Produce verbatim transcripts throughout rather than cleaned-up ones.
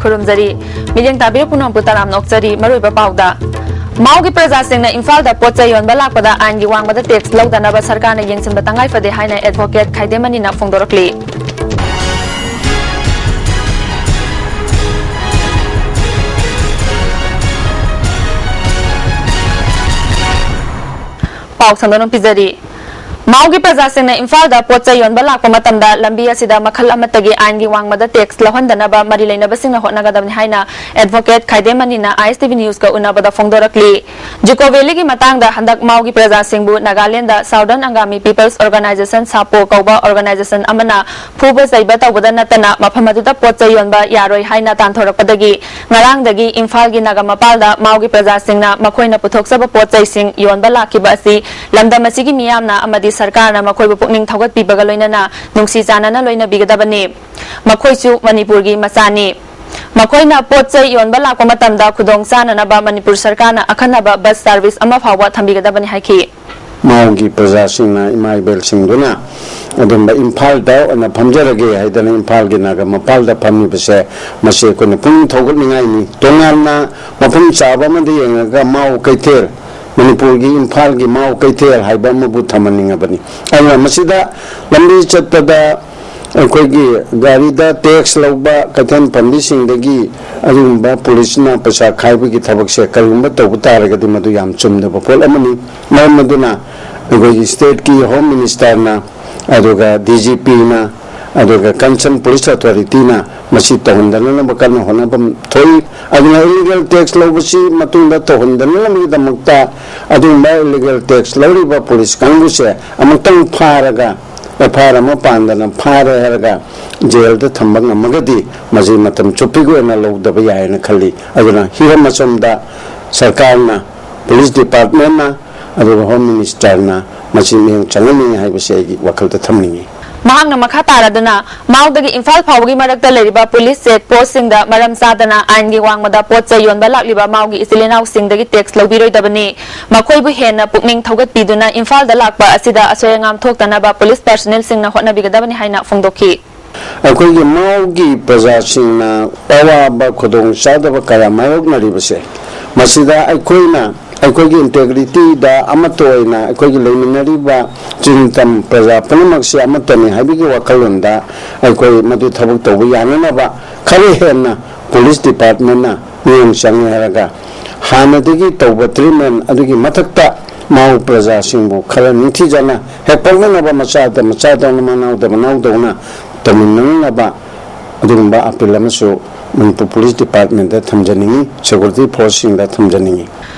ꯈꯨꯔꯨꯝꯖꯔꯤ꯫ ꯃꯤꯠꯌꯦꯡ ꯇꯥꯕꯤꯔꯤꯕ ꯄꯨꯝꯅꯃꯛꯄꯨ ꯇꯔꯥꯝꯅ ꯑꯣꯛꯆꯔꯤ꯫ ꯃꯔꯨꯑꯣꯏꯕ ꯄꯥꯎꯗ, ꯃꯥꯎꯒꯤ ꯄ꯭ꯔꯖꯥꯁꯤꯡꯅ ꯏꯝꯐꯥꯜꯗ ꯄꯣꯠ ꯆꯩ ꯌꯣꯟꯕ ꯂꯥꯛꯄꯗ ꯑꯥꯏꯟꯒꯤ ꯋꯥꯡꯃꯗ ꯇꯦꯛꯁ ꯂꯧꯗꯅꯕ ꯁꯔꯀꯥꯔꯅ ꯌꯦꯡꯁꯤꯟꯕ ꯇꯉꯥꯏ ꯐꯗꯦ ꯍꯥꯏꯅ ꯑꯦꯗꯚꯣꯀꯦꯠ ꯈꯥꯏꯗꯦꯝ ꯃꯅꯤꯅ ꯐꯣꯡꯗꯣꯔꯛꯂꯤ꯫ ꯄꯥꯎ ꯁꯟꯗꯣꯛꯅ ꯄꯤꯖꯔꯤ꯫ ꯃꯥꯎꯒꯤ ꯄ꯭ꯔꯖꯥꯁꯤꯡꯅ ꯏꯝꯐꯥꯜꯗ ꯄꯣꯠ ꯆꯩ ꯌꯣꯟꯕ ꯂꯥꯛꯄ ꯃꯇꯝꯗ ꯂꯝꯕꯤ ꯑꯁꯤꯗ ꯃꯈꯜ ꯑꯃꯠꯇꯒꯤ ꯑꯥꯏꯟꯒꯤ ꯋꯥꯡꯃꯗ ꯇꯦꯛꯁ ꯂꯧꯍꯟꯗꯅꯕ ꯃꯔꯤ ꯂꯩꯅꯕꯁꯤꯡꯅ ꯍꯣꯠꯅꯒꯗꯕꯅꯤ ꯍꯥꯏꯅ ꯑꯦꯗꯚꯣꯀꯦꯠ ꯈꯥꯏꯗꯦꯝ ꯃꯅꯤꯅ ꯑꯥꯏ ꯑꯦꯁ ꯇꯤ ꯚꯤ ꯅ꯭ꯌꯨꯁꯀ ꯎꯅꯕꯗ ꯐꯣꯡꯗꯣꯔꯛꯂꯤ꯫ ꯖꯨꯀꯣ ꯚꯦꯂꯤꯒꯤ ꯃꯇꯥꯡꯗ ꯍꯟꯗꯛ ꯃꯥꯎꯒꯤ ꯄ꯭ꯔꯖꯥꯁꯤꯡꯕꯨ Nagaland southern Angami peoples organisation, ꯁꯥꯄꯣ, ꯀꯧꯕ ꯑꯣꯔꯒꯅꯥꯏꯖꯦꯁꯟ ꯑꯃꯅ ꯐꯨꯕ ꯆꯩꯕ ꯇꯧꯕꯗ ꯅꯠꯇꯅ ꯃꯐꯝ ꯑꯗꯨꯗ ꯄꯣꯠ ꯆꯩ ꯌꯣꯟꯕ ꯌꯥꯔꯣꯏ ꯍꯥꯏꯅ ꯇꯥꯟꯊꯣꯔꯛꯄꯗꯒꯤ ꯉꯔꯥꯡꯗꯒꯤ ꯏꯝꯐꯥꯜꯒꯤ ꯅꯥꯒꯥ ꯃꯄꯥꯜꯗ ꯃꯥꯎꯒꯤ ꯄ꯭ꯔꯖꯥꯁꯤꯡꯅ ꯃꯈꯣꯏꯅ ꯄꯨꯊꯣꯛꯆꯕ ꯄꯣꯠ ꯆꯩꯁꯤꯡ ꯌꯣꯟꯕ ꯂꯥꯛꯈꯤꯕ ꯑꯁꯤ ꯂꯝꯗꯝ ꯑꯁꯤꯒꯤ ꯃꯤꯌꯥꯝꯅ ꯑꯃꯗꯤ ꯁꯔꯀꯥꯔꯅ ꯃꯈꯣꯏꯕꯨ ꯄꯨꯛꯅꯤꯡ ꯊꯧꯒꯠꯄꯤꯕꯒ ꯂꯣꯏꯅꯅ ꯅꯨꯡꯁꯤ ꯆꯥꯟꯅꯅ ꯂꯣꯏꯅꯕꯤꯒꯗꯕꯅꯤ꯫ ꯃꯈꯣꯏꯁꯨ ꯃꯅꯤꯄꯨꯔꯒꯤ ꯃꯆꯥꯅꯤ꯫ ꯃꯈꯣꯏꯅ ꯄꯣꯠ ꯆꯩ ꯌꯣꯟꯕ ꯂꯥꯛꯄ ꯃꯇꯝꯗ ꯈꯨꯗꯣꯡ ꯆꯥꯅꯅꯕ ꯃꯅꯤꯄꯨꯔ ꯁꯔꯀꯥꯔꯅ ꯑꯈꯟꯅꯕ ꯕꯁ ꯁꯥꯔꯚꯤꯁ ꯑꯃ ꯐꯥꯎꯕ ꯊꯝꯕꯤꯒꯗꯕꯅꯤ ꯍꯥꯏꯈꯤ꯫ ꯃꯥꯎꯒꯤ ꯄ꯭ꯔꯖꯥꯁꯤꯡꯅ ꯏꯃꯥ ꯏꯕꯦꯜꯁꯤꯡꯗꯨꯅ ꯑꯗꯨꯝꯕ ꯏꯝꯐꯥꯜꯗ ꯑꯣꯏꯅ ꯐꯝꯖꯔꯒꯦ ꯍꯥꯏꯗꯅ ꯏꯝꯐꯥꯜꯒꯤ ꯅꯥꯒꯥ ꯃꯄꯥꯜꯗ ꯐꯝꯃꯤꯕꯁꯦ, ꯃꯁꯤ ꯑꯩꯈꯣꯏꯅ ꯄꯨꯛꯅꯤꯡ ꯊꯧꯒꯠꯅꯤꯡꯉꯥꯏꯅꯤ꯫ ꯇꯣꯉꯥꯟꯅ ꯃꯐꯝ ꯆꯥꯕ ꯑꯃꯗ ꯌꯦꯡꯉꯒ ꯃꯥꯎ ꯀꯩꯊꯦꯜ, ꯃꯅꯤꯄꯨꯔꯒꯤ ꯏꯝꯐꯥꯜꯒꯤ ꯃꯥꯎ ꯀꯩꯊꯦꯜ ꯍꯥꯏꯕ ꯑꯃꯕꯨ ꯊꯝꯍꯟꯅꯤꯡꯉꯕꯅꯤ꯫ ꯑꯗꯨꯅ ꯃꯁꯤꯗ ꯂꯝꯕꯤ ꯆꯠꯄꯗ ꯑꯩꯈꯣꯏꯒꯤ ꯒꯥꯔꯤꯗ ꯇꯦꯛꯁ ꯂꯧꯕ ꯀꯩꯊꯦꯜ ꯐꯝꯕꯤꯁꯤꯡꯗꯒꯤ ꯑꯗꯨꯒꯨꯝꯕ ꯄꯨꯂꯤꯁꯅ ꯄꯩꯁꯥ ꯈꯥꯏꯕꯒꯤ ꯊꯕꯛꯁꯦ ꯀꯔꯤꯒꯨꯝꯕ ꯇꯧꯕ ꯇꯥꯔꯒꯗꯤ ꯃꯗꯨ ꯌꯥꯝ ꯆꯨꯝꯗꯕ ꯄꯣꯠ ꯑꯃꯅꯤ꯫ ꯃꯔꯝ ꯑꯗꯨꯅ ꯑꯩꯈꯣꯏꯒꯤ ꯁ꯭ꯇꯦꯠꯀꯤ ꯍꯣꯝ ꯃꯤꯅꯤꯁꯇꯔꯅ, ꯑꯗꯨꯒ ꯗꯤ ꯖꯤ ꯄꯤꯅ, ꯑꯗꯨꯒ ꯀꯟꯁꯔꯟ ꯄꯨꯂꯤꯁ ꯑꯣꯊꯣꯔꯤꯇꯤꯅ ꯃꯁꯤ ꯇꯧꯍꯟꯗꯅꯅꯕ ꯀꯟꯅ ꯍꯣꯠꯅꯐꯝ ꯊꯣꯛꯏ꯫ ꯑꯗꯨꯅ ꯏꯂꯤꯒꯦꯜ ꯇꯦꯛꯁ ꯂꯧꯕꯁꯤ ꯃꯇꯨꯡꯗ ꯇꯧꯍꯟꯗꯅꯅꯕꯒꯤꯗꯃꯛꯇ ꯑꯗꯨꯒꯨꯝꯕ ꯏꯂꯤꯒꯦꯜ ꯇꯦꯛꯁ ꯂꯧꯔꯤꯕ ꯄꯨꯂꯤꯁ ꯀꯥꯡꯕꯨꯁꯦ ꯑꯃꯨꯛꯇꯪ ꯐꯥꯔꯒ, ꯑꯦꯐ ꯑꯥꯏ ꯑꯥꯔ ꯑꯃ ꯄꯥꯟꯗꯅ ꯐꯥꯔꯦ ꯍꯥꯏꯔꯒ ꯖꯦꯜꯗ ꯊꯝꯕ ꯉꯝꯃꯒꯗꯤ ꯃꯁꯤ ꯃꯇꯝ ꯆꯨꯞꯄꯤꯒꯤ ꯑꯣꯏꯅ ꯂꯧꯗꯕ ꯌꯥꯏꯅ ꯈꯜꯂꯤ꯫ ꯑꯗꯨꯅ ꯍꯤꯔꯝ ꯑꯁꯣꯝꯗ ꯁꯔꯀꯥꯔꯅ, ꯄꯨꯂꯤꯁ ꯗꯤꯄꯥꯔꯠꯃꯦꯟꯅ, ꯑꯗꯨꯒ ꯍꯣꯝ ꯃꯤꯅꯤꯁꯇꯔꯅ ꯃꯁꯤ ꯃꯤꯠꯌꯦꯡ ꯆꯪꯍꯟꯅꯤꯡꯉꯤ ꯍꯥꯏꯕꯁꯤ ꯑꯩꯒꯤ ꯋꯥꯈꯜꯗ ꯊꯝꯅꯤꯡꯉꯤ꯫ ꯃꯍꯥꯛꯅ ꯃꯈꯥ ꯇꯥꯔꯗꯨꯅ, ꯃꯥꯎꯗꯒꯤ ꯏꯝꯐꯥꯜ ꯐꯥꯎꯕꯒꯤ ꯃꯔꯛꯇ ꯂꯩꯔꯤꯕ ꯄꯨꯂꯤꯁ ꯆꯦꯛ ꯄꯣꯁꯁꯤꯡꯗ ꯃꯔꯝ ꯆꯥꯗꯅ ꯑꯥꯏꯟꯒꯤ ꯋꯥꯡꯃꯗ ꯄꯣꯠ ꯆꯩ ꯌꯣꯟꯕ ꯂꯥꯛꯂꯤꯕ ꯃꯥꯎꯒꯤ ꯏꯆꯤꯜ ꯏꯅꯥꯎꯁꯤꯡꯗꯒꯤ ꯇꯦꯛꯁ ꯂꯧꯕꯤꯔꯣꯏꯗꯕꯅꯤ꯫ ꯃꯈꯣꯏꯕꯨ ꯍꯦꯟꯅ ꯄꯨꯛꯅꯤꯡ ꯊꯧꯒꯠꯄꯤꯗꯨꯅ ꯏꯝꯐꯥꯜꯗ ꯂꯥꯛꯄ ꯑꯁꯤꯗ ꯑꯁꯣꯏ ꯑꯉꯥꯝ ꯊꯣꯛꯇꯅꯕ ꯄꯨꯂꯤꯁ ꯄꯔꯁꯅꯦꯜꯁꯤꯡꯅ ꯍꯣꯠꯅꯕꯤꯒꯗꯕꯅꯤ ꯍꯥꯏꯅ ꯐꯣꯡꯗꯣꯛꯈꯤ꯫ ꯑꯩꯈꯣꯏꯒꯤ ꯃꯥꯎꯒꯤ ꯄ꯭ꯔꯖꯥꯁꯤꯡꯅ ꯑꯋꯥꯕ ꯈꯨꯗꯣꯡ ꯆꯥꯗꯕ ꯀꯌꯥ ꯃꯥꯌꯣꯛꯅꯔꯤꯕꯁꯦ, ꯃꯁꯤꯗ ꯑꯩꯈꯣꯏꯅ ꯑꯩꯈꯣꯏꯒꯤ ꯏꯟꯇꯦꯒ꯭ꯔꯤꯇꯤꯗ ꯑꯃꯠꯇ ꯑꯣꯏꯅ ꯑꯩꯈꯣꯏꯒꯤ ꯂꯩꯃꯤꯟꯅꯔꯤꯕ ꯆꯤꯡꯇꯝ ꯄ꯭ꯔꯖꯥ ꯄꯨꯝꯅꯃꯛꯁꯦ ꯑꯃꯠꯇꯅꯤ ꯍꯥꯏꯕꯒꯤ ꯋꯥꯈꯜꯂꯣꯟꯗ ꯑꯩꯈꯣꯏ ꯃꯗꯨ ꯊꯕꯛ ꯇꯧꯕ ꯌꯥꯅꯅꯕ ꯈꯔ ꯍꯦꯟꯅ ꯄꯨꯂꯤꯁ ꯗꯤꯄꯥꯔꯠꯃꯦꯟꯅ ꯃꯤꯠꯌꯦꯡ ꯆꯪꯉꯦ ꯍꯥꯏꯔꯒ ꯍꯥꯟꯅꯗꯒꯤ ꯇꯧꯕ ꯇ꯭ꯔꯤꯠꯃꯦꯟ ꯑꯗꯨꯒꯤ ꯃꯊꯛꯇ ꯃꯥꯎ ꯄ꯭ꯔꯖꯥꯁꯤꯡꯕꯨ ꯈꯔ ꯅꯤꯡꯊꯤꯖꯅ ꯍꯦꯛ ꯄꯣꯛꯃꯤꯟꯅꯕ ꯃꯆꯥꯗ ꯃꯆꯥꯗꯧꯅ ꯃꯅꯥꯎꯗ ꯃꯅꯥꯎꯗꯧꯅ ꯇꯧꯃꯤꯟꯅꯅꯕ ꯑꯗꯨꯒꯨꯝꯕ ꯑꯄꯤꯜ ꯑꯃꯁꯨ ꯃꯅꯤꯄꯨꯔ ꯄꯨꯂꯤꯁ ꯗꯤꯄꯥꯔꯠꯃꯦꯟꯗ ꯊꯝꯖꯅꯤꯡꯏ, ꯁꯦꯀ꯭ꯌꯨꯔꯤꯇꯤ ꯐꯣꯔꯁꯁꯤꯡꯗ ꯊꯝꯖꯅꯤꯡꯏ꯫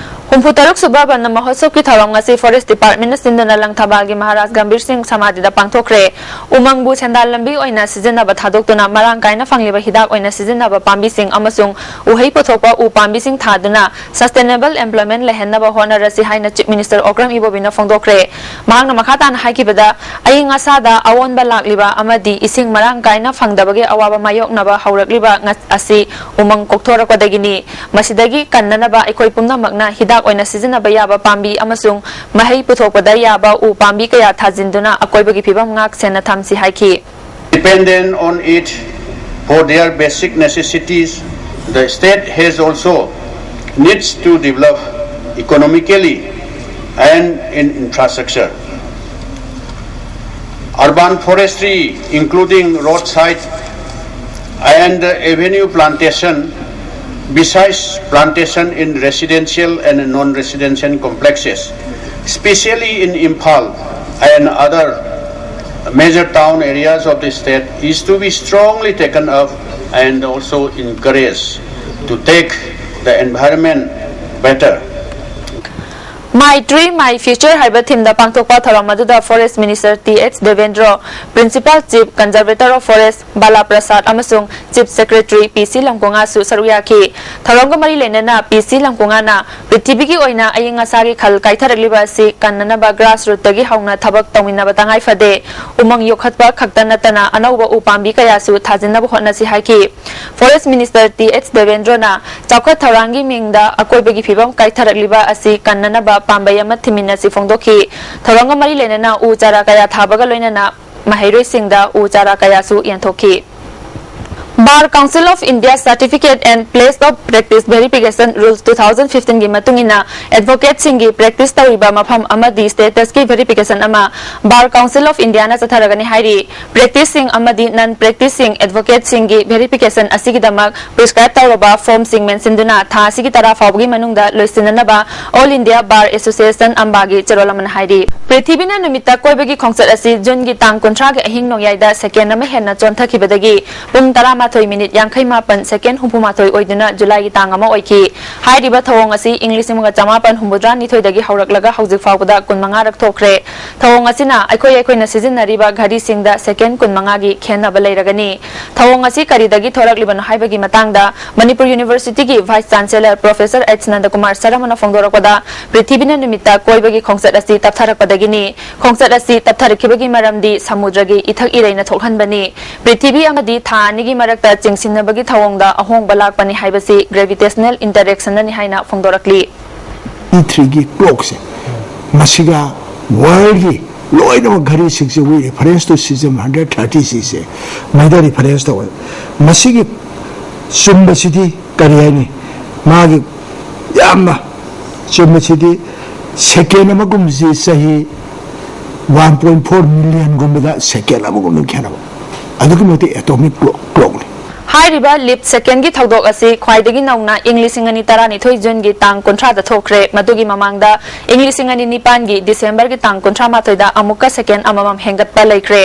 ꯍꯨꯝꯐꯨ ꯇꯔꯨꯛ ꯁꯨꯕ ꯕꯟꯗ ꯃꯍꯣꯠꯁꯕꯀꯤ ꯊꯧꯔꯝ ꯉꯁꯤ ꯐꯣꯔꯦꯁ ꯗꯤꯄꯥꯔꯠꯃꯦꯟꯅ ꯁꯤꯟꯗꯨꯅ ꯂꯪꯊꯕꯥꯜꯒꯤ ꯃꯍꯥꯔꯥꯖ ꯒꯝꯚꯤꯔ ꯁꯤꯡ ꯁꯃꯥꯙꯤꯗ ꯄꯥꯡꯊꯣꯛꯈ꯭ꯔꯦ꯫ ꯎꯃꯪꯕꯨ ꯁꯦꯟꯗꯥꯟ ꯂꯝꯕꯤ ꯑꯣꯏꯅ ꯁꯤꯖꯤꯟꯅꯕ ꯊꯥꯗꯣꯛꯇꯨꯅ ꯃꯔꯥꯡ ꯀꯥꯏꯅ ꯐꯪꯂꯤꯕ ꯍꯤꯗꯥꯛ ꯑꯣꯏꯅ ꯁꯤꯖꯤꯟꯅꯕ ꯄꯥꯝꯕꯤꯁꯤꯡ ꯑꯃꯁꯨꯡ ꯎꯍꯩ ꯄꯨꯊꯣꯛꯄ ꯎ ꯄꯥꯝꯕꯤꯁꯤꯡ ꯊꯥꯗꯨꯅ sustainable employment ꯂꯩꯍꯟꯅꯕ ꯍꯣꯠꯅꯔꯁꯤ ꯍꯥꯏꯅ Chief Minister ꯑꯣꯀ꯭ꯔꯝ ꯏꯕꯣꯕꯤꯅ ꯐꯣꯡꯗꯣꯛꯈ꯭ꯔꯦ꯫ ꯃꯍꯥꯛꯅ ꯃꯈꯥ ꯇꯥꯅ ꯍꯥꯏꯈꯤꯕꯗ, ꯑꯏꯪ ꯑꯁꯥꯗ ꯑꯑꯣꯟꯕ ꯂꯥꯛꯂꯤꯕ ꯑꯃꯗꯤ ꯏꯁꯤꯡ ꯃꯔꯥꯡ ꯀꯥꯏꯅ ꯐꯪꯗꯕꯒꯤ ꯑꯋꯥꯕ ꯃꯥꯌꯣꯛꯅꯕ ꯍꯧꯔꯛꯂꯤꯕ ꯉ-, ꯑꯁꯤ ꯎꯃꯪ ꯀꯣꯛꯊꯣꯔꯛꯄꯗꯒꯤꯅꯤ꯫ ꯃꯁꯤꯗꯒꯤ ꯀꯟꯅꯅꯕ ꯑꯩꯈꯣꯏ ꯄꯨꯝꯅꯃꯛꯅ ꯍꯤꯗꯥꯛ ꯑꯣꯏꯅ ꯁꯤꯖꯤꯟꯅꯕ ꯌꯥꯕ ꯄꯥꯝꯕꯤ ꯑꯃꯁꯨꯡ ꯃꯍꯩ ꯄꯨꯊꯣꯛꯄꯗ ꯌꯥꯕ ꯎ ꯄꯥꯝꯕꯤ ꯀꯌꯥ ꯊꯥꯖꯤꯟꯗꯨꯅ ꯑꯀꯣꯏꯕꯒꯤ ꯐꯤꯕꯝ ꯉꯥꯛ ꯁꯦꯟꯅ ꯊꯝꯁꯤ ꯍꯥꯏꯈꯤ꯫ Dependent on it for their basic necessities, the state has also needs to develop economically and in infrastructure. Urban forestry, including roadside and avenue plantation, besides plantation in residential and non-residential complexes, especially in Imphal and other major town areas of the state, is to be strongly taken up and also encouraged to take the environment better. My Tree, My Future ꯍꯥꯏꯕ ꯊꯤꯝꯗ ꯄꯥꯡꯊꯣꯛꯄ ꯊꯧꯔꯝ ꯑꯗꯨꯗ Forest Minister T H Debendro, Principal Chief Conservator of Forest Bala Prasad ꯑꯃꯁꯨꯡ Chief Secretary ꯄꯤ ꯁꯤ ꯂꯝꯀꯣꯉꯥꯁꯨ ꯁꯔꯨꯛ ꯌꯥꯈꯤ꯫ ꯊꯧꯔꯝꯒ ꯃꯔꯤ ꯂꯩꯅꯅ ꯄꯤ ꯁꯤ ꯂꯝꯀꯣꯉꯥꯅ ꯄ꯭ꯔꯤꯊꯤꯕꯤꯒꯤ ꯑꯣꯏꯅ ꯑꯏꯪ ꯑꯁꯥꯒꯤ ꯈꯜ ꯀꯥꯏꯊꯔꯛꯂꯤꯕ ꯑꯁꯤ ꯀꯟꯅꯅꯕ grassrootꯇꯒꯤ ꯍꯧꯅ ꯊꯕꯛ ꯇꯧꯃꯤꯟꯅꯕ ꯇꯉꯥꯏ ꯐꯗꯦ꯫ ꯎꯃꯪ ꯌꯣꯛꯈꯠꯄ ꯈꯛꯇ ꯅꯠꯇꯅ ꯑꯅꯧꯕ ꯎ ꯄꯥꯝꯕꯤ ꯀꯌꯥꯁꯨ ꯊꯥꯖꯤꯟꯅꯕ ꯍꯣꯠꯅꯁꯤ ꯍꯥꯏꯈꯤ꯫ Forest Minister ꯇꯤ ꯑꯩꯆ ꯗꯦꯕꯦꯟꯗ꯭ꯔꯣꯅ ꯆꯥꯎꯈꯠ ꯊꯧꯔꯥꯡꯒꯤ ꯃꯤꯡꯗ ꯑꯀꯣꯏꯕꯒꯤ ꯐꯤꯕꯝ ꯀꯥꯏꯊꯔꯛꯂꯤꯕ ꯑꯁꯤ ꯀꯟꯅꯅꯕ ꯄꯥꯝꯕꯩ ꯑꯃ ꯊꯤꯃꯤꯟꯅꯁꯤ ꯐꯣꯡꯗꯣꯛꯈꯤ꯫ ꯊꯧꯔꯝꯒ ꯃꯔꯤ ꯂꯩꯅꯅ ꯎ ꯆꯥꯔꯥ ꯀꯌꯥ ꯊꯥꯕꯒ ꯂꯣꯏꯅꯅ ꯃꯍꯩꯔꯣꯏꯁꯤꯡꯗ ꯎ ꯆꯥꯔꯥ ꯀꯌꯥꯁꯨ ꯌꯦꯟꯊꯣꯛꯈꯤ꯫ Bar Council of India Certificate and Place of Practice Verification Rules two thousand fifteen ꯒꯤ ꯃꯇꯨꯡ ꯏꯟꯅ, advocate ꯁꯤꯡꯒꯤ practice ꯇꯧꯔꯤꯕ ꯃꯐꯝ ꯑꯃꯗꯤ status ꯀꯤ verification ꯑꯃ Bar Council of India ꯅ ꯆꯠꯊꯔꯒꯅꯤ ꯍꯥꯏꯔꯤ꯫ Practice ꯁꯤꯡ ꯑꯃꯗꯤ non practice ꯁꯤꯡ advocate ꯁꯤꯡꯒꯤ verification ꯑꯁꯤꯒꯤꯗꯃꯛ prescribe ꯇꯧꯔꯕ form ꯁꯤꯡ ꯃꯦꯟꯁꯤꯟꯗꯨꯅ ꯊꯥ ꯑꯁꯤꯒꯤ ꯇꯔꯥ ꯐꯥꯎꯕꯒꯤ ꯃꯅꯨꯡꯗ ꯂꯣꯏꯁꯤꯟꯅꯅꯕ All India Bar Association ꯑꯝꯕꯥꯒꯤ ꯆꯦꯔꯣꯜ ꯑꯃꯅ ꯍꯥꯏꯔꯤ꯫ ꯄ꯭ꯔꯤꯊꯤꯕꯤꯅ ꯅꯨꯃꯤꯠꯇ ꯀꯣꯏꯕꯒꯤ ꯈꯣꯡꯆꯠ ꯑꯁꯤ June ꯒꯤ ꯇꯥꯡ ꯀꯨꯟꯊ꯭ꯔꯥꯒꯤ ꯑꯍꯤꯡ ꯅꯣꯡꯌꯥꯏꯗ second ꯑꯃ ꯍꯦꯟꯅ ꯆꯣꯟꯊꯈꯤꯕꯗꯒꯤ ꯄꯨꯡ ꯇꯔꯥꯃꯥꯊꯣꯏ minute ꯌꯥꯡꯈꯩ ꯃꯥꯄꯟ second ꯍꯨꯝꯐꯨ ꯃꯥꯊꯣꯏ ꯑꯣꯏꯗꯨꯅ July ꯒꯤ ꯇꯥꯡ ꯑꯃ ꯑꯣꯏꯈꯤ꯫ ꯍꯥꯏꯔꯤꯕ ꯊꯧꯑꯣꯡ ꯑꯁꯤ ꯏꯪ ꯂꯤꯁꯤꯡ ꯑꯃꯒ ꯆꯃꯥꯄꯟ ꯍꯨꯝꯐꯨꯇꯔꯥ ꯅꯤꯊꯣꯏꯗꯒꯤ ꯍꯧꯔꯛꯂꯒ ꯍꯧꯖꯤꯛ ꯐꯥꯎꯕꯗ ꯀꯨꯟꯃꯉꯥ ꯔꯛ ꯊꯣꯛꯈ꯭ꯔꯦ꯫ ꯊꯧꯑꯣꯡ ꯑꯁꯤꯅ ꯑꯩꯈꯣꯏ ꯑꯩꯈꯣꯏꯅ ꯁꯤꯖꯤꯟꯅꯔꯤꯕ ꯘꯔꯤꯁꯤꯡꯗ second ꯀꯨꯟꯃꯉꯥꯒꯤ ꯈꯦꯟꯅꯕ ꯂꯩꯔꯒꯅꯤ꯫ ꯊꯧꯑꯣꯡ ꯑꯁꯤ ꯀꯔꯤꯗꯒꯤ ꯊꯣꯔꯛꯂꯤꯕꯅꯣ ꯍꯥꯏꯕꯒꯤ ꯃꯇꯥꯡꯗ Manipur University ꯒꯤ Vice Chancellor Professor H ꯅꯟꯗꯀꯨꯃꯥꯔ ꯁꯔꯃꯅ ꯐꯣꯡꯗꯣꯔꯛꯄꯗ, ꯄ꯭ꯔꯤꯊꯤꯕꯤꯅ ꯅꯨꯃꯤꯠꯇ ꯀꯣꯏꯕꯒꯤ ꯈꯣꯡꯆꯠ ꯑꯁꯤ ꯇꯞꯊꯔꯛꯄꯗꯒꯤꯅꯤ꯫ ꯈꯣꯡꯆꯠ ꯑꯁꯤ ꯇꯞꯊꯔꯛꯈꯤꯕꯒꯤ ꯃꯔꯝꯗꯤ ꯁꯃꯨꯗ꯭ꯔꯒꯤ ꯏꯊꯛ ꯏꯔꯩꯅ ꯊꯣꯛꯍꯟꯕꯅꯤ꯫ ꯄ꯭ꯔꯤꯊꯤꯕꯤ ꯑꯃꯗꯤ ꯊꯥ ꯑꯅꯤꯒꯤ ꯃꯔꯛꯇ ꯆꯤꯡꯁꯤꯟꯅꯕꯒꯤ ꯊꯧꯑꯣꯡꯗ ꯑꯍꯣꯡꯕ ꯂꯥꯛꯄꯅꯤ ꯍꯥꯏꯕꯁꯤ gravitational interaction ꯅꯅꯤ ꯍꯥꯏꯅ ꯐꯣꯡꯗꯣꯔꯛꯂꯤ꯫ ꯏ ꯊ꯭ꯔꯤꯒꯤ ꯀ꯭ꯂꯣꯛꯁꯦ, ꯃꯁꯤꯒ ꯋꯥꯔꯜꯒꯤ ꯂꯣꯏꯅꯃꯛ ꯘꯔꯤꯁꯤꯡꯁꯦ we reference to system hundred thirty ꯁꯤꯁꯦ ꯃꯩꯗ reference ꯇꯧꯋꯦ꯫ ꯃꯁꯤꯒꯤ ꯆꯨꯝꯕꯁꯤꯗꯤ ꯀꯔꯤ ꯍꯥꯏꯅꯤ? ꯃꯥꯒꯤ ꯌꯥꯝꯅ ꯆꯨꯝꯕꯁꯤꯗꯤ second ꯑꯃꯒꯨꯝꯕꯁꯤ ꯆꯍꯤ one point four million ꯒꯨꯝꯕꯗ second ꯑꯃꯒꯨꯝꯕ ꯈꯦꯠꯅꯕ꯫ ꯑꯗꯨꯛꯀꯤ ꯃꯇꯤꯛ atomic clock ꯅꯤ꯫ ꯍꯥꯏꯔꯤꯕ leap second ꯒꯤ ꯊꯧꯗꯣꯛ ꯑꯁꯤ ꯈ꯭ꯋꯥꯏꯗꯒꯤ ꯅꯧꯅ ꯏꯪ ꯂꯤꯁꯤꯡ ꯑꯅꯤ ꯇꯔꯥꯅꯤꯊꯣꯏ June ꯒꯤ ꯇꯥꯡ ꯀꯨꯟꯊ꯭ꯔꯥꯗ ꯊꯣꯛꯈ꯭ꯔꯦ꯫ ꯃꯗꯨꯒꯤ ꯃꯃꯥꯡꯗ ꯏꯪ ꯂꯤꯁꯤꯡ ꯑꯅꯤ ꯅꯤꯄꯥꯟꯒꯤ December ꯒꯤ ꯇꯥꯡ ꯀꯨꯟꯊ꯭ꯔꯥ ꯃꯥꯊꯣꯏꯗ ꯑꯃꯨꯛꯀ second ꯑꯃꯃꯝ ꯍꯦꯟꯒꯠꯄ ꯂꯩꯈ꯭ꯔꯦ꯫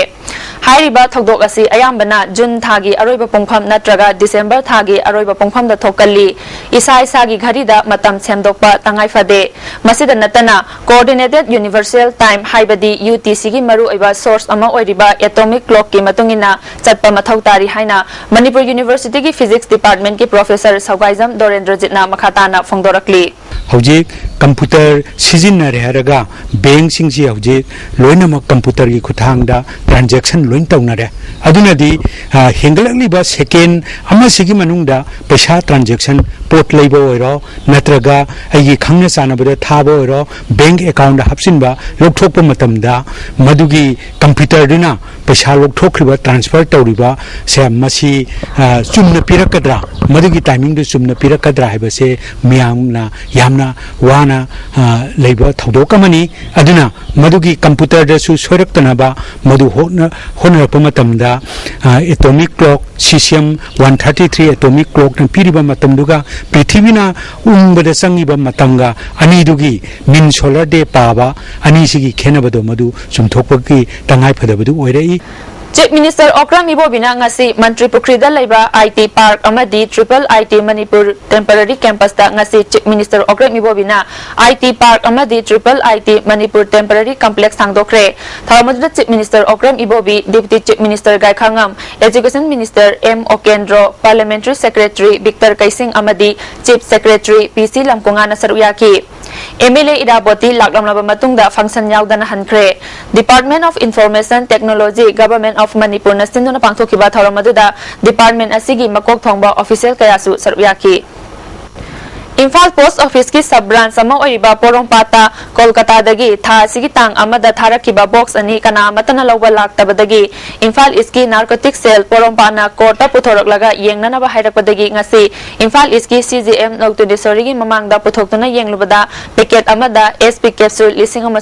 ꯍꯥꯏꯔꯤꯕ ꯊꯧꯗꯣꯛ ꯑꯁꯤ ꯑꯌꯥꯝꯕꯅ June ꯊꯥꯒꯤ ꯑꯔꯣꯏꯕ ꯄꯨꯡꯐꯝ ꯅꯠꯇ꯭ꯔꯒ December ꯊꯥꯒꯤ ꯑꯔꯣꯏꯕ ꯄꯨꯡꯐꯝꯗ ꯊꯣꯛꯀꯜꯂꯤ꯫ ꯏꯁꯥ ꯏꯁꯥꯒꯤ ꯘꯔꯤꯗ ꯃꯇꯝ ꯁꯦꯝꯗꯣꯛꯄ ꯇꯉꯥꯏ ꯐꯗꯦ꯫ ꯃꯁꯤꯗ ꯅꯠꯇꯅ, Coordinated Universal Time ꯍꯥꯏꯕꯗꯤ U T C ꯒꯤ ꯃꯔꯨꯑꯣꯏꯕ source ꯑꯃ ꯑꯣꯏꯔꯤꯕ atomic clock ꯀꯤ ꯃꯇꯨꯡ ꯏꯟꯅ ꯆꯠꯄ ꯃꯊꯧ ꯇꯥꯔꯤ ꯍꯥꯏꯅ ꯃꯅꯤꯄꯨꯔ University ꯒꯤ Physics Department ꯀꯤ Professor ꯁꯧꯒꯥꯏꯖꯝ ꯗꯣꯔꯦꯟꯗ꯭ꯔꯖꯤꯠꯅ ꯃꯈꯥ ꯇꯥꯅ ꯐꯣꯡꯗꯣꯔꯛꯂꯤ꯫ ꯍꯧꯖꯤꯛ ꯀꯝꯄ꯭ꯌꯨꯇꯔ ꯁꯤꯖꯤꯟꯅꯔꯦ ꯍꯥꯏꯔꯒ ꯕꯦꯡꯁꯤꯡꯁꯤ ꯍꯧꯖꯤꯛ ꯂꯣꯏꯅꯃꯛ ꯀꯝꯄ꯭ꯌꯨꯇꯔꯒꯤ ꯈꯨꯠꯊꯥꯡꯗ ꯇ꯭ꯔꯥꯟꯖꯦꯛꯁꯟ ꯂꯣꯏ ꯇꯧꯅꯔꯦ꯫ ꯑꯗꯨꯅꯗꯤ, ꯑ, ꯍꯦꯟꯒꯠꯂꯛꯂꯤꯕ ꯁꯦꯀꯦꯟ ꯑꯃꯁꯤꯒꯤ ꯃꯅꯨꯡꯗ ꯄꯩꯁꯥ ꯇ꯭ꯔꯥꯟꯖꯦꯛꯁꯟ, ꯄꯣꯠ ꯂꯩꯕ ꯑꯣꯏꯔꯣ, ꯅꯠꯇ꯭ꯔꯒ ꯑꯩꯒꯤ ꯈꯪꯅ ꯆꯥꯟꯅꯕꯗ ꯊꯥꯕ ꯑꯣꯏꯔꯣ, ꯕꯦꯡꯛ ꯑꯦꯀꯥꯎꯟꯗ ꯍꯥꯞꯆꯤꯟꯕ, ꯂꯧꯊꯣꯛꯄ ꯃꯇꯝꯗ ꯃꯗꯨꯒꯤ ꯀꯝꯄ꯭ꯌꯨꯇꯔꯗꯨꯅ ꯄꯩꯁꯥ ꯂꯧꯊꯣꯛꯈ꯭ꯔꯤꯕ, ꯇ꯭ꯔꯥꯟꯁꯐꯔ ꯇꯧꯔꯤꯕ ꯁꯦ ꯃꯁꯤ, ꯑ, ꯆꯨꯝꯅ ꯄꯤꯔꯛꯀꯗ꯭ꯔꯥ, ꯃꯗꯨꯒꯤ ꯇꯥꯏꯃꯤꯡꯗꯨ ꯆꯨꯝꯅ ꯄꯤꯔꯛꯀꯗ꯭ꯔꯥ ꯍꯥꯏꯕꯁꯦ ꯃꯤꯌꯥꯝꯅ ꯌꯥꯝꯅ ꯋꯥꯅ, ꯑ, ꯂꯩꯕ ꯊꯧꯗꯣꯛ ꯑꯃꯅꯤ꯫ ꯑꯗꯨꯅ ꯃꯗꯨꯒꯤ ꯀꯝꯄ꯭ꯌꯨꯇꯔꯗꯁꯨ ꯁꯣꯏꯔꯛꯇꯅꯕ ꯃꯗꯨ ꯍꯣꯠꯅ-, ꯍꯣꯠꯅꯔꯛꯄ ꯃꯇꯝꯗ, ꯑ, atomic clock, caesium one thirty three atomic ꯀ꯭ꯂꯣꯛꯅ ꯄꯤꯔꯤꯕ ꯃꯇꯝꯗꯨꯒ ꯄ꯭ꯔꯤꯊꯤꯕꯤꯅ ꯎꯪꯕꯗ ꯆꯪꯉꯤꯕ ꯃꯇꯝꯒ ꯑꯅꯤꯗꯨꯒꯤ ꯃꯤꯟ ꯁꯣꯂꯔ ꯗꯦ ꯄꯥꯕ ꯑꯅꯤꯁꯤꯒꯤ ꯈꯦꯠꯅꯕꯗꯣ ꯃꯗꯨ ꯆꯨꯝꯊꯣꯛꯄꯒꯤ ꯇꯉꯥꯏ ꯐꯗꯕꯗꯨ ꯑꯣꯏꯔꯛꯏ꯫ Chief Minister Okram Ibobi ꯅ ꯉꯁꯤ ꯃꯟꯇ꯭ꯔꯤ ꯄꯨꯈ꯭ꯔꯤꯗ ꯂꯩꯕ I T Park ꯑꯃꯗꯤ Triple I T Manipur Temporary Campus ꯇ ꯉꯁꯤ Chief Minister Okram Ibobi ꯅ I T Park ꯑꯃꯗꯤ Triple I T Manipur Temporary Complex ꯍꯥꯡꯗꯣꯛꯈ꯭ꯔꯦ꯫ ꯊꯧꯔꯝ ꯑꯗꯨꯗ Chief Minister Okram Ibobi, Deputy Chief Minister ꯒꯥꯏꯈꯥꯉꯝ, Education Minister M Okendro, Parliamentary Secretary Victor Keishing ꯑꯃꯗꯤ Chief Secretary P C Lamkunga ꯅ ꯁꯔꯨꯛ ꯌꯥꯈꯤ꯫ M L A ꯏꯔꯥꯕꯣꯠꯇꯤ ꯂꯥꯛꯂꯝꯂꯕ ꯃꯇꯨꯡꯗ function ꯌꯥꯎꯗꯅ ꯍꯟꯈ꯭ꯔꯦ꯫ Department of Information Technology, Government of Manipur ꯅ ꯁꯤꯟꯗꯨꯅ ꯄꯥꯡꯊꯣꯛꯈꯤꯕ ꯊꯧꯔꯝ ꯑꯗꯨꯗ department ꯑꯁꯤꯒꯤ ꯃꯀꯣꯛ ꯊꯣꯡꯕ official ꯀꯌꯥꯁꯨ ꯁꯔꯨꯛ ꯌꯥꯈꯤ꯫ ꯏꯝꯐꯥꯜ Post Office ꯀꯤ sub branch ꯑꯃ ꯑꯣꯏꯔꯤꯕ ꯄꯣꯔꯣꯝꯄꯥꯠꯇ ꯀꯣꯜꯀꯇꯥꯗꯒꯤ ꯊꯥ ꯑꯁꯤꯒꯤ ꯇꯥꯡ ꯑꯃꯗ ꯊꯥꯔꯛꯈꯤꯕ box ꯑꯅꯤ ꯀꯅꯥ ꯑꯃꯠꯇꯅ ꯂꯧꯕ ꯂꯥꯛꯇꯕꯗꯒꯤ Imphal East ꯀꯤ narcotic cell ꯄꯣꯔꯣꯝꯄꯥꯠꯅ court ꯇ ꯄꯨꯊꯣꯔꯛꯂꯒ ꯌꯦꯡꯅꯅꯕ ꯍꯥꯏꯔꯛꯄꯗꯒꯤ ꯉꯁꯤ Imphal East ꯀꯤ C J M ꯅꯧꯇꯨꯗꯦꯁꯣꯔꯤꯒꯤ ꯃꯃꯥꯡꯗ ꯄꯨꯊꯣꯛꯇꯨꯅ ꯌꯦꯡꯂꯨꯕꯗ packet ꯑꯃꯗ S P capsule ꯂꯤꯁꯤꯡ ꯑꯃ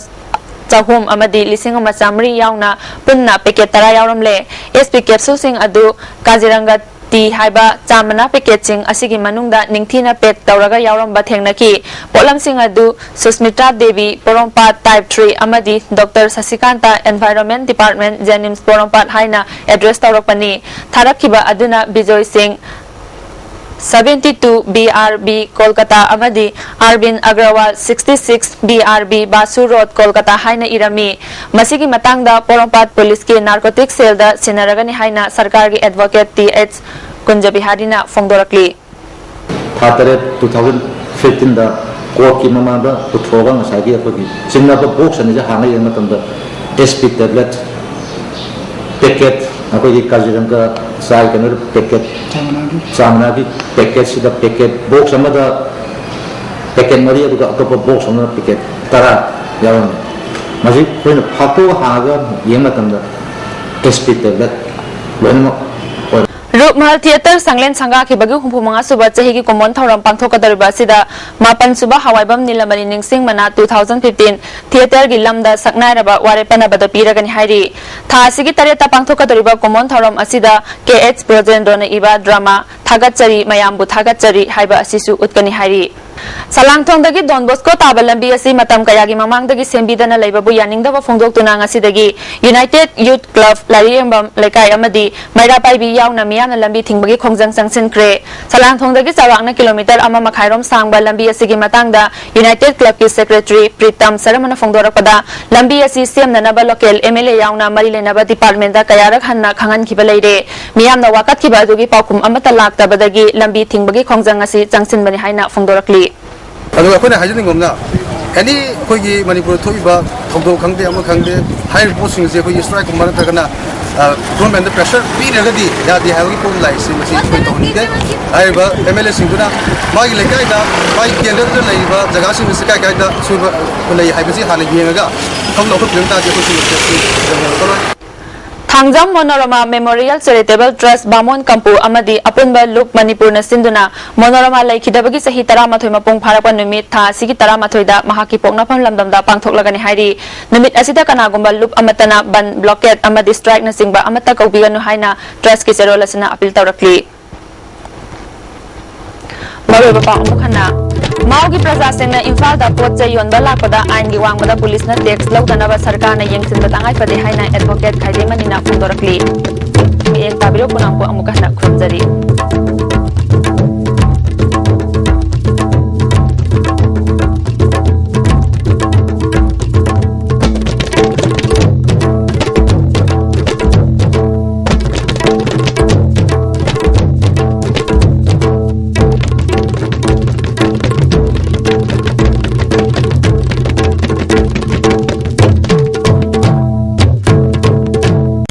ꯆꯍꯨꯝ ꯑꯃꯗꯤ ꯂꯤꯁꯤꯡ ꯑꯃ ꯆꯥꯃꯔꯤ ꯌꯥꯎꯅ ꯄꯨꯟꯅ packet ꯇꯔꯥ ꯌꯥꯎꯔꯝꯂꯦ꯫ S P capsule ꯁꯤꯡ ꯑꯗꯨ ꯀꯥꯖꯤꯔꯪꯒ ꯇꯤ ꯍꯥꯏꯕ ꯆꯥ ꯃꯅꯥ packet ꯁꯤꯡ ꯑꯁꯤꯒꯤ ꯃꯅꯨꯡꯗ ꯅꯤꯡꯊꯤꯅ pack ꯇꯧꯔꯒ ꯌꯥꯎꯔꯝꯕ ꯊꯦꯡꯅꯈꯤ꯫ ꯄꯣꯠꯂꯝꯁꯤꯡ ꯑꯗꯨ ꯁꯨꯁꯃꯤꯇꯥ ꯗꯦꯕꯤ, ꯄꯣꯔꯣꯝꯄꯥꯠ, Type three ꯑꯃꯗꯤ Doctor ꯁꯁꯤꯀꯥꯟꯇ, Environment Department, JNIMS ꯄꯣꯔꯣꯝꯄꯥꯠ ꯍꯥꯏꯅ address ꯇꯧꯔꯛꯄꯅꯤ꯫ ꯊꯥꯔꯛꯈꯤꯕ ꯑꯗꯨꯅ ꯕꯤꯖꯣꯏ ꯁꯤꯡ, seventy two B R B, Kolkata ꯑꯃꯗꯤ Arbin Agarwal, sixty six B R B, Basu road, Kolkata ꯍꯥꯏꯅ ꯏꯔꯝꯃꯤ꯫ ꯃꯁꯤꯒꯤ ꯃꯇꯥꯡꯗ ꯄꯣꯔꯣꯝꯄꯥꯠ ꯄꯨꯂꯤꯁꯀꯤ narcotic cell ꯗ ꯁꯤꯟꯅꯔꯒꯅꯤ ꯍꯥꯏꯅ ꯁꯔꯀꯥꯔꯒꯤ advocate T H ꯀꯨꯟꯖꯕꯤꯍꯥꯔꯤꯅ ꯐꯣꯡꯗꯣꯔꯛꯂꯤ꯫ ꯊꯥ ꯇꯔꯦꯠ, two thousand fifteen ꯗ ꯀꯣꯔꯠꯀꯤ ꯃꯃꯥꯡꯗ ꯄꯨꯊꯣꯛꯑꯒ ꯉꯁꯥꯏꯒꯤ ꯑꯩꯈꯣꯏꯒꯤ ꯆꯤꯡꯅꯕ ꯕꯣꯛꯁ ꯑꯅꯤꯁꯦ ꯍꯥꯡꯉ ꯌꯦꯡꯕ ꯃꯇꯝꯗ ꯑꯦꯁ ꯄꯤ ꯇꯦꯕ꯭ꯂꯦꯠ ꯄꯦꯀꯦꯠ, ꯑꯩꯈꯣꯏꯒꯤ ꯀꯥꯖꯤꯔꯪꯒ ꯆꯥꯏ ꯀꯩꯅꯣ ꯄꯦꯀꯦꯠ, ꯆꯥꯃꯅꯥꯒꯤ꯫ ꯆꯥꯃꯅꯥꯒꯤ ꯄꯦꯀꯦꯠꯁꯤꯗ ꯄꯦꯀꯦꯠ ꯕꯣꯛꯁ ꯑꯃꯗ ꯄꯦꯀꯦꯠ ꯃꯔꯤ, ꯑꯗꯨꯒ ꯑꯇꯣꯞꯄ ꯕꯣꯛꯁ ꯑꯃꯗ ꯄꯦꯀꯦꯠ ꯇꯔꯥ ꯌꯥꯎꯔꯝꯃꯤ꯫ ꯃꯁꯤ ꯑꯩꯈꯣꯏꯅ ꯐꯥꯛꯇꯣꯛꯑꯒ ꯍꯥꯡꯉꯒ ꯌꯦꯡꯕ ꯃꯇꯝꯗ ꯑꯦꯁ ꯄꯤ ꯇꯦꯕ꯭ꯂꯦꯠ ꯂꯣꯏꯅꯃꯛ ꯑꯣꯏꯔꯦ꯫ ꯔꯨꯞꯃꯍꯜ ꯊꯤꯌꯦꯇꯔ ꯁꯪꯂꯦꯟ ꯁꯪꯒꯥꯈꯤꯕꯒꯤ ꯍꯨꯝꯐꯨ ꯃꯉꯥ ꯁꯨꯕ ꯆꯍꯤꯒꯤ ꯀꯨꯝꯑꯣꯟ ꯊꯧꯔꯝ ꯄꯥꯡꯊꯣꯛꯀꯗꯧꯔꯤꯕ ꯑꯁꯤꯗ ꯃꯥꯄꯟ ꯁꯨꯕ ꯍꯋꯥꯏꯕꯝ ꯅꯤꯂꯃꯅꯤ ꯅꯤꯡꯁꯤꯡꯕꯅ two thousand fifteen ꯊꯤꯌꯦꯇꯔꯒꯤ ꯂꯝꯗ ꯁꯛꯅꯥꯏꯔꯕ ꯋꯥꯔꯦꯞ ꯑꯅꯕꯗꯣ ꯄꯤꯔꯒꯅꯤ ꯍꯥꯏꯔꯤ꯫ ꯊꯥ ꯑꯁꯤꯒꯤ ꯇꯔꯦꯠꯇ ꯄꯥꯡꯊꯣꯛꯀꯗꯧꯔꯤꯕ ꯀꯨꯝꯑꯣꯟ ꯊꯧꯔꯝ ꯑꯁꯤꯗ ꯀꯦ ꯑꯦꯆ ꯕ꯭ꯔꯣꯖꯦꯟꯗ꯭ꯔꯣꯅ ꯏꯕ ꯗ꯭ꯔꯃꯥ ꯊꯥꯒꯠꯆꯔꯤ, ꯃꯌꯥꯝꯕꯨ ꯊꯥꯒꯠꯆꯔꯤ ꯍꯥꯏꯕ ꯑꯁꯤꯁꯨ ꯎꯠꯀꯅꯤ ꯍꯥꯏꯔꯤ꯫ ꯁꯂꯥꯡꯊꯣꯡꯗꯒꯤ ꯗꯣꯟ ꯕꯣꯁꯀꯣ ꯇꯥꯕ ꯂꯝꯕꯤ ꯑꯁꯤ ꯃꯇꯝ ꯀꯌꯥꯒꯤ ꯃꯃꯥꯡꯗꯒꯤ ꯁꯦꯝꯕꯤꯗꯅ ꯂꯩꯕꯕꯨ ꯌꯥꯅꯤꯡꯗꯕ ꯐꯣꯡꯗꯣꯛꯇꯨꯅ ꯉꯁꯤꯗꯒꯤ ꯌꯨꯅꯥꯏꯇꯦꯗ ꯌꯨꯊ ꯀ꯭ꯂꯕ, ꯂꯥꯏꯔꯤꯌꯦꯡꯕꯝ ꯂꯩꯀꯥꯏ ꯑꯃꯗꯤ ꯃꯩꯔꯥ ꯄꯥꯏꯕꯤ ꯌꯥꯎꯅ ꯃꯤꯌꯥꯝꯅ ꯂꯝꯕꯤ ꯊꯤꯡꯕꯒꯤ ꯈꯣꯡꯖꯪ ꯆꯪꯁꯤꯟꯈ꯭ꯔꯦ꯫ ꯁꯂꯥꯡꯊꯣꯡꯗꯒꯤ ꯆꯥꯎꯔꯥꯛꯅ ꯀꯤꯂꯣꯃꯤꯇꯔ ꯑꯃ ꯃꯈꯥꯏꯔꯣꯝ ꯁꯥꯡꯕ ꯂꯝꯕꯤ ꯑꯁꯤꯒꯤ ꯃꯇꯥꯡꯗ ꯌꯨꯅꯥꯏꯇꯦꯗ ꯀ꯭ꯂꯕꯀꯤ ꯁꯦꯀ꯭ꯔꯦꯇꯔꯤ ꯄ꯭ꯔꯤꯇꯝ ꯁꯔꯃꯅ ꯐꯣꯡꯗꯣꯔꯛꯄꯗ, ꯂꯝꯕꯤ ꯑꯁꯤ ꯁꯦꯝꯅꯅꯕ ꯂꯣꯀꯦꯜ ꯑꯦꯝ ꯑꯦꯜ ꯑꯦ ꯌꯥꯎꯅ ꯃꯔꯤ ꯂꯩꯅꯕ ꯗꯤꯄꯥꯔꯠꯃꯦꯟꯗ ꯀꯌꯥꯔꯛ ꯍꯟꯅ ꯈꯪꯍꯟꯈꯤꯕ ꯂꯩꯔꯦ꯫ ꯃꯤꯌꯥꯝꯅ ꯋꯥꯀꯠꯈꯤꯕ ꯑꯗꯨꯒꯤ ꯄꯥꯎꯈꯨꯝ ꯑꯃꯠꯇ ꯂꯥꯛꯇꯕꯗꯒꯤ ꯂꯝꯕꯤ ꯊꯤꯡꯕꯒꯤ ꯈꯣꯡꯖꯪ ꯑꯁꯤ ꯆꯪꯁꯤꯟꯕꯅꯤ ꯍꯥꯏꯅ ꯐꯣꯡꯗꯣꯔꯛꯂꯤ꯫ ꯑꯗꯨꯒ ꯑꯩꯈꯣꯏꯅ ꯍꯥꯏꯖꯅꯤꯡꯕ ꯑꯃꯅ, ꯑꯦꯅꯤ ꯑꯩꯈꯣꯏꯒꯤ ꯃꯅꯤꯄꯨꯔꯗ ꯊꯣꯛꯏꯕ ꯊꯧꯗꯣꯛ ꯈꯪꯗꯦ, ꯑꯃ ꯈꯪꯗꯦ, ꯍꯥꯏꯔꯤꯕ ꯄꯣꯠꯁꯤꯡꯁꯦ ꯑꯩꯈꯣꯏꯒꯤ ꯁ꯭ꯇ꯭ꯔꯥꯏꯛꯀꯨꯝꯕ ꯅꯠꯇ꯭ꯔꯒꯅ, ꯑ, ꯒꯣꯔꯃꯦꯟꯗ ꯄ꯭ꯔꯦꯁꯔ ꯄꯤꯗ꯭ꯔꯒꯗꯤ ꯌꯥꯗꯦ ꯍꯥꯏꯕꯒꯤ ꯄꯣꯠ ꯂꯥꯛꯏꯁꯦ, ꯃꯁꯤ ꯑꯩꯈꯣꯏ ꯇꯧꯍꯟꯅꯤꯡꯗꯦ꯫ ꯍꯥꯏꯔꯤꯕ ꯑꯦꯝ ꯑꯦꯜ ꯑꯦꯁꯤꯡꯗꯨꯅ ꯃꯥꯒꯤ ꯂꯩꯀꯥꯏꯗ, ꯃꯥꯒꯤ ꯀꯦꯟꯗ꯭ꯔꯗ ꯂꯩꯔꯤꯕ ꯖꯒꯥꯁꯤꯡ ꯑꯁꯤ ꯀꯥꯏ ꯀꯥꯏꯗ ꯑꯁꯣꯏꯕ ꯂꯩ ꯍꯥꯏꯕꯁꯤ ꯍꯥꯟꯅ ꯌꯦꯡꯉꯒ ꯊꯕꯛ ꯂꯧꯈꯠꯄꯤꯔꯝ ꯇꯥꯔꯗꯤ ꯑꯩꯈꯣꯏꯁꯨ ꯌꯦꯡꯉꯔꯣꯏ꯫ ꯊꯥꯡꯖꯝ ꯃꯣꯅꯣꯔꯃꯥ ꯃꯦꯃꯣꯔꯤꯌꯦꯜ ꯆꯦꯔꯤꯇꯦꯕꯜ ꯇ꯭ꯔꯁ ꯕꯥꯃꯣꯟ ꯀꯝꯄꯨ ꯑꯃꯗꯤ ꯑꯄꯨꯟꯕ ꯂꯨꯞ ꯃꯅꯤꯄꯨꯔꯅ ꯁꯤꯟꯗꯨꯅ ꯃꯣꯅꯣꯔꯃꯥ ꯂꯩꯈꯤꯗꯕꯒꯤ ꯆꯍꯤ ꯇꯔꯥꯃꯥꯊꯣꯏ ꯃꯄꯨꯡ ꯐꯥꯔꯛꯄ ꯅꯨꯃꯤꯠ ꯊꯥ ꯑꯁꯤꯒꯤ ꯇꯔꯥꯃꯥꯊꯣꯏꯗ ꯃꯍꯥꯛꯀꯤ ꯄꯣꯛꯅꯐꯝ ꯂꯝꯗꯝꯗ ꯄꯥꯡꯊꯣꯛꯂꯒꯅꯤ ꯍꯥꯏꯔꯤ꯫ ꯅꯨꯃꯤꯠ ꯑꯁꯤꯗ ꯀꯅꯥꯒꯨꯝꯕ ꯂꯨꯞ ꯑꯃꯠꯇꯅ ꯕꯟ, ꯕ꯭ꯂꯣꯀꯦꯠ ꯑꯃꯗꯤ ꯁ꯭ꯇ꯭ꯔꯥꯏꯛꯅꯆꯤꯡꯕ ꯑꯃꯠꯇ ꯀꯧꯕꯤꯒꯅꯨ ꯍꯥꯏꯅ ꯇ꯭ꯔꯁꯀꯤ ꯆꯦꯔꯣꯜ ꯑꯁꯤꯅ ꯑꯄꯤꯜ ꯇꯧꯔꯛꯂꯤ꯫ ꯃꯔꯨꯑꯣꯏꯕ ꯄꯥꯎ ꯑꯃꯨꯛ ꯍꯟꯅ꯫ ꯃꯥꯎꯒꯤ ꯄ꯭ꯔꯖꯥꯁꯤꯡꯅ ꯏꯝꯐꯥꯜꯗ ꯄꯣꯠ ꯆꯩ ꯌꯣꯟꯕ ꯂꯥꯛꯄꯗ ꯑꯥꯏꯟꯒꯤ ꯋꯥꯡꯃꯗ ꯄꯨꯂꯤꯁꯅ ꯇꯦꯛꯁ ꯂꯧꯗꯅꯕ ꯁꯔꯀꯥꯔꯅ ꯌꯦꯡꯁꯤꯟꯕ ꯇꯉꯥꯏꯐꯗꯦ ꯍꯥꯏꯅ ꯑꯦꯗꯚꯣꯀꯦꯠ ꯈꯥꯏꯗꯦꯃꯅꯤꯅ ꯐꯣꯡꯗꯣꯔꯛꯂꯤ꯫ ꯃꯤꯠꯌꯦꯡ ꯇꯥꯕꯤꯔꯣ ꯄꯨꯝꯅꯃꯛꯄꯨ ꯑꯃꯨꯛ ꯍꯟꯅ ꯈꯨꯔꯨꯝꯖꯔꯤ꯫